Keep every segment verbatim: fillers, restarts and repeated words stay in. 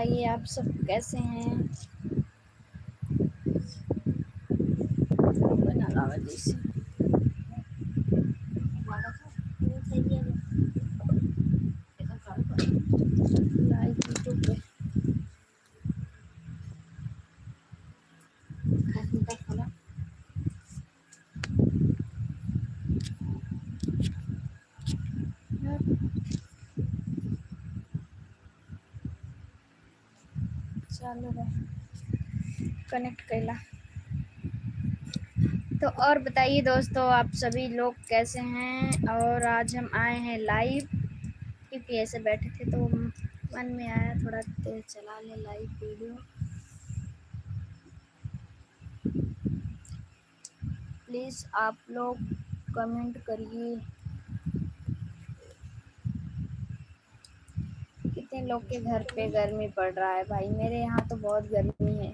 ये आप सब कैसे हैं? बना लावा जैसे। Live YouTube पे। चालू है connect कैला। तो और बताइए दोस्तों, आप सभी लोग कैसे हैं? और आज हम आए हैं live, क्योंकि ऐसे बैठे थे तो मन में आया थोड़ा देर चला लें live video। Please आप लोग comment करिए, कितने लोग के घर पे गर्मी पड़ रहा है भाई? मेरे यहाँ तो बहुत गर्मी है,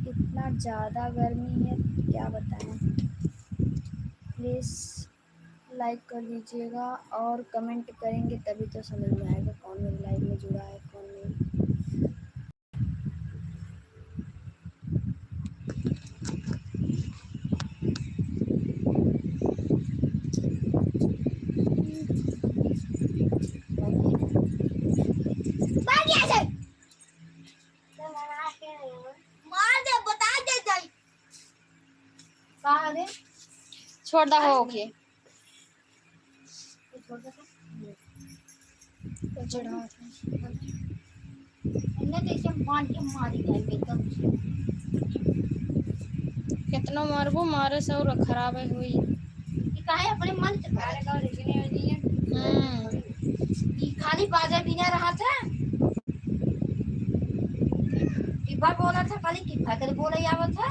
इतना ज़्यादा गर्मी है, क्या बताएं। Please like कर दीजिएगा और comment करेंगे, तभी तो समझ में आएगा कौन मेरे live में जुड़ा है, कौन नहीं। मार दे, बता दे जाई। का रे? छोड़ दा हो के। तो छोड़ दे। तो चढ़ा था। इन्हें तो इसे बांध के मारी जाएंगे एकदम से। कितनो मारबो, मारे से और खराब है हुई। ये काहे अपने मन से मारे का original नहीं है। हम्म। ये खाली बाजा बिना रहा था। डिब्बा बोला था, खाली डिब्बा के बोला ही आवत है।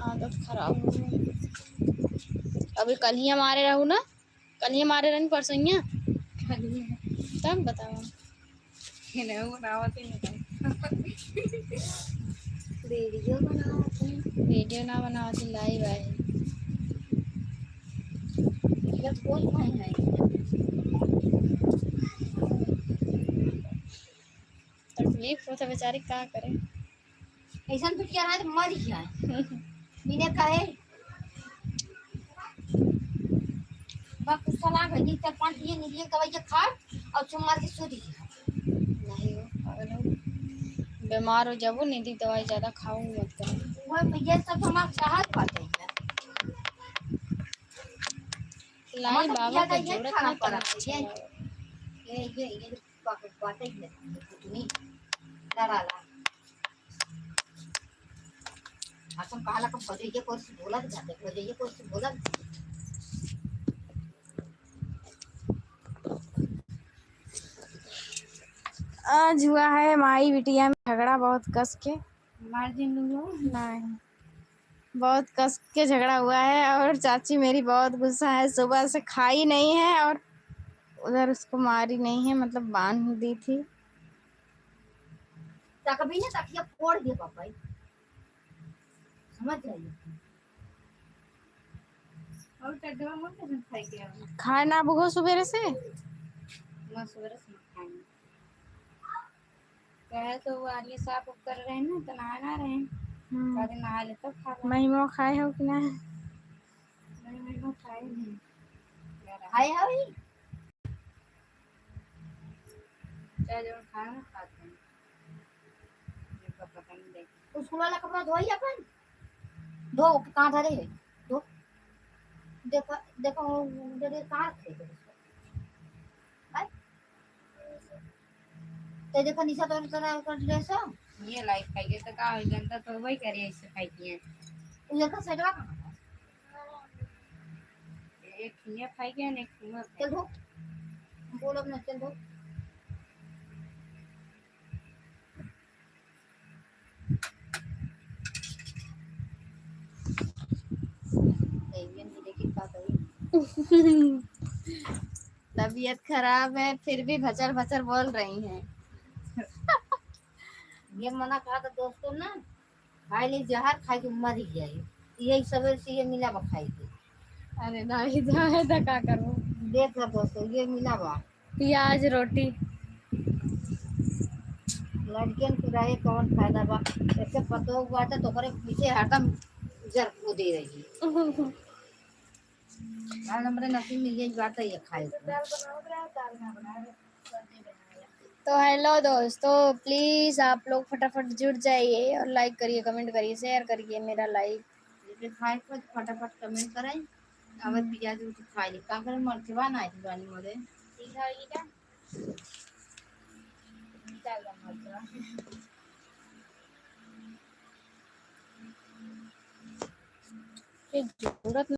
आदत खराब हो गई। अभी कल ही हमारे रहू ना, कल ही हमारे रहन परसोइया। कल ही। तब बताओ। ये नहीं बनावत ही नहीं। Video बनावत ही। Video ना बनावत ही, live आए। ये कोई नहीं है। तकलीफ होता बेचारी, का करे। ऐसन तो क्या है, मर गया। बिना कहे। बस गुस्सा लाग गई, चार पाँच ये नींद दवाई खा और चुम्मा के सो दी। नहीं हो, पागल हो। बीमार हो जाबो, नींद दवाई ज्यादा खाओ मत करो। वो भैया सब हमार चाहत बाटे। लाई हमार तो बाबा किया का था ये जोड़त खाना ना पड़ा। तनिक ये, अच्छा ये, ये, ये बाटे, बाटे ही है, कुछ नहीं। लड़ा ला। असम कहाला का भौजैया कोई से बोला के जाते, भौजैया कोई से बोला के जाते। आज हुआ है माई बिटिया में झगड़ा बहुत कस के। मार दिन लोग। नहीं, बहुत कस के झगड़ा हुआ है और चाची मेरी बहुत गुस्सा है, सुबह से खाई नहीं है और उधर उसको मारी नहीं है, मतलब बांध दी थी। तकबी ना तकिया फोड़ दे पापा, समझ जाइए। और चड्डवा मत कैसे खाई के आवे? खाए ना बुगो सुबेरे से? मैं सुबेरे से ना खाई। कहे तो वो आलिया साफ उफ कर रहे ना, तो नहा ना रहे। हम्म। कहते नहा ले तब खा ले। महिमा खाए हो कि ना? नहीं, महिमा खाए नहीं। खाए हो ही? चाहे जौन खाए ना खाते हैं। इनका पता नहीं देख। स्कूल वाला कपड़ा धोई अपन। धो, कहाँ धरे है? धो। देखो, देखो, वो उधर ये कहाँ रखे थे उसको? भाई? तो देखो, निशा तो उधर कर ले सो। ये लाइफ खाई गई तो का हो, जनता तो वही करे, ऐसे खाई की है। ये का सेटवा कहाँ है? एक हियाँ खाई गया, एक हुआँ खाई चल धो। गया। बोल अब ना, चल धो। तबीयत खराब है, फिर भी भचर भचर बोल रही हैं। ये मना कहा था दोस्तों ना, खाई ले जहर, खाई के मर ही जाए। यही सवेरे से ये मिला बा खाई के। अरे ना, ये जहर है तो का करूँ? देख लो दोस्तों, ये मिला बा। प्याज रोटी। लड़कियन के रहे कौन फायदा बा? ऐसे पतोह बाटे तो ओकरे पीछे हरदम जर कूदे रही। आज हमरे नसीब में यही बात है, ये खाए के। तो हेलो दोस्तों, प्लीज आप लोग फटाफट जुड़ जाइए और लाइक करिए, कमेंट करिए, शेयर करिए मेरा लाइव। जेके खाए के बाद फटाफट कमेंट करें। अब प्याज रोटी खा ली, का करें, मरचवा ना आई बानी मोरे। ठीक है, ये क्या? डाल दो मरचवा। ये जरूरत